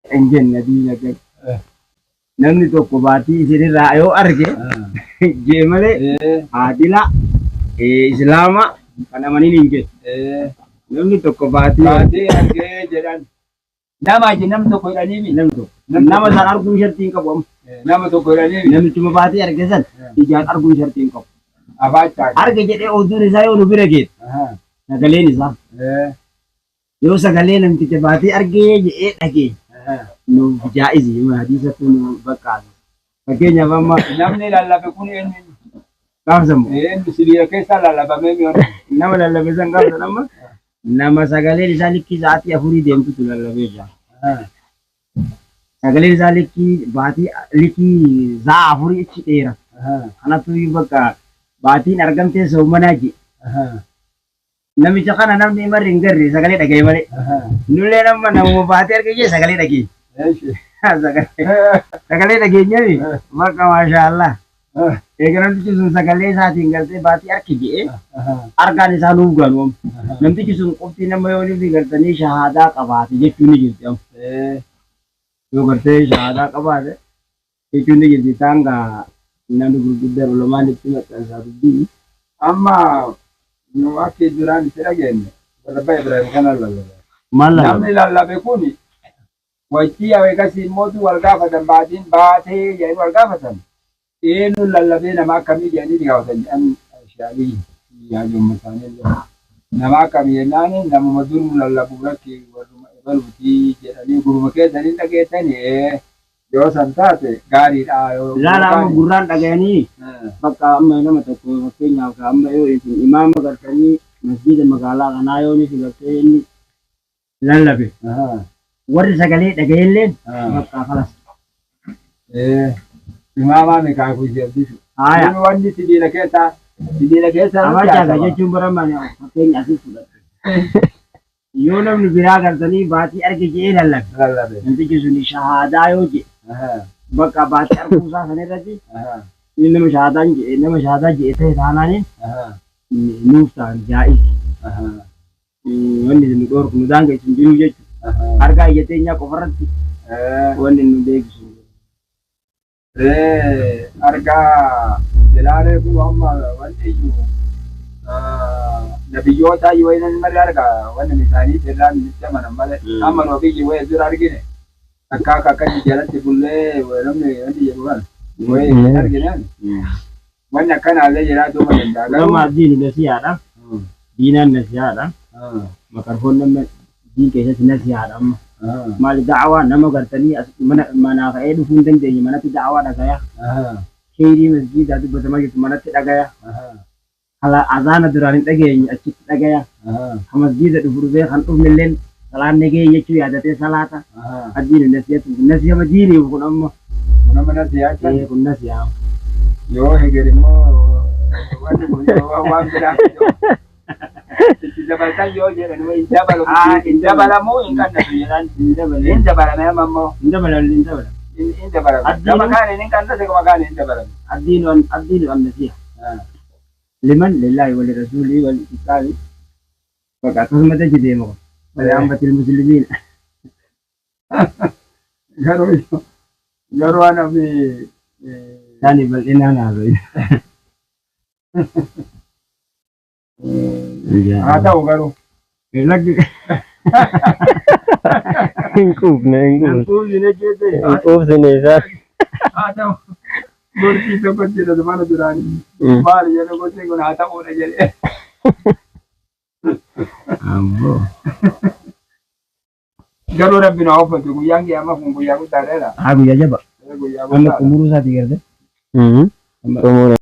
Hin jenne diina gad. Namni tokko baatii isinirraa yoo arge jee malee adila islaama kan amaniin hin jedhu. Namni tokko baatii Baatii argee jedhan. Nama je namni tokko jedhanii namni tokko nama san arguun shartii hin qabu amma. Nama tokko jedhanii Namichuma baatii arge san ijaan arguun shartii hin qabu. Afaan Arge jedhee oduun isaa yoo nu bira geette sagaleen isaa yoo sagalee namticha baatii argee jedhee dhagee nuuf jaa'izi hadiisatu nu bakkaasa. Fakkeenyaaf amma Namni lallabe kun eenyu? gaafsamu Eenyu sibiila keessaa lallabamee mi'oon? Nama lallabe san gaafsan amma nama sagaleen isaa likkii sa'aatii 4 deemtutu lallabee jira. Sagaleen isaa likkii baatii likkii sa'a 4 achi dheera. Kanatu bakka baatiin argamtee soomanaa jedhe. Namicha kana namni marri hin garre sagalee dhagaye malee. Nullee nama namuma baatee arge jee sagalee dhageenye. Sagalee dhageenyami bakka maashaallah. Eega namtichi sun sagalee isaatiin gartee baatii arke jedhee argaan isaa nuuf gaanu amma. Namtichi sun qofti nama yoo nufi gartanii shahaadaa qabaate jechuun ni jirti amma. Yoo gartee shahaadaa qabaate jechuun ni jirti taan gaa namni gurguddaan ulamaan itti maxxansaa dubbii. Amma nu akka duraan itti dhageenye warra Abbaa Ibrahim kana lallabe. Maal lallaba? Namni lallabe kun waytii aweegasii immootu wal gaafatan baatiin baatee jedhanii wal gaafatan. Eenyuun lallabee nama akkamii jedhanii ni gaafatan jedhan shaalii yaajumma isaanii illee. Nama akkamii jennaan namuma dur nu lallabu rakki warruma ebaluutii jedhanii guruma keessanii dhageettanii yoo san taate gaariidha yoo Laala amma gurraan dhagayanii bakka amma nama tokko fakkeenyaaf ka amma yoo isin imaama gartanii masjiida magaalaa kanaa yoo inni gartee inni lallabe warri sagalee dhagayelleen bakka kalas. Imaamaa mikaakuu jedhisu. Haaya. Inni wanni sibiila keessaa nutti Abaachaadha haasawaa. Jechuun bara mana fakkeenya asii fudhate. Yoo namni biraa gartanii baatii arge je'ee lallabe. Lallabe. Namtichi sun shahaadaa yoo jedhe bakka baatii arguu isaa san irratti inni nama shahaadaan jedhe nama shahaadaa jedhe ta'e taanaaniin nuuf ta'an jaa'iz. Wanni nu dhoorku nu daangeessu hin jiru jechuudha. Argaa ija teenyaa qofarratti wanni nu beeksisu. Argaa ilaalee kun amma wanni iyyuu nabiyyoota yoo inni malee argaa wanni isaanii irraa nutti amanan malee amma nu biyyi wayii dura argine akka akka akkasii jalatti bullee namni wanni jedhu kana wayii hin argine wanni akkanaallee jiraachuu ma danda'a garuu. Nama diinu nasihaadha. Diinaan nasihaadha. Makarfoon nama diin keessatti nasihaadha amma. Maali da'awaa nama gartanii as mana manaa ka'ee dhufuu hin dandeenye manatti da'awaa dhagaya. Kheyrii masjiidaa dubbatamaa jirtu manatti dhagaya. Hala azaana duraan hin dhageenye achitti dhagaya. Ka masjiida dhufu dhufee kan dhufnelleen salaan nagee jechuu yaadatee salaata. Addiinu nasihatu nasihama diiniif kun amma. Nama nasihaa Ee, kun nasihaa. Yoo heger immoo wanni kun waan biraa itti dabaltan yoo jedhan hin dabalu hin dabalamuu hin qannatu jedhan. Hin dabalee. Hin dabalame amma immoo. Hin dabalan hin dabalan. Hin dabalame gama kaaniin hin qannase gama kaaniin hin dabalame. Addiinu an nasiha. Liman lillahi wali rasuulii wal islaami. Bakka akkasumatti achi deema kun. Wali ammatil muslimiin. Garuu ana fi Isaanii bal'inaan haasa'e. Haa ta'u garuu. Lakki. Hin quufne hin Nan quufne. quufsine jette. Hin quufsine isaa. Haa ta'u. Gortii tokko jira mana duraanii. Maali jedhu gortiin kun haa ta'uudha jedhee. Ammoo. Garuu rabbi nu haa uffatu guyyaan qiyaamaa kun guyyaa guddaadha. Haa guyyaa jaba. Guyyaa Amma guddaadha. xumuruu isaatii garte. Xumura.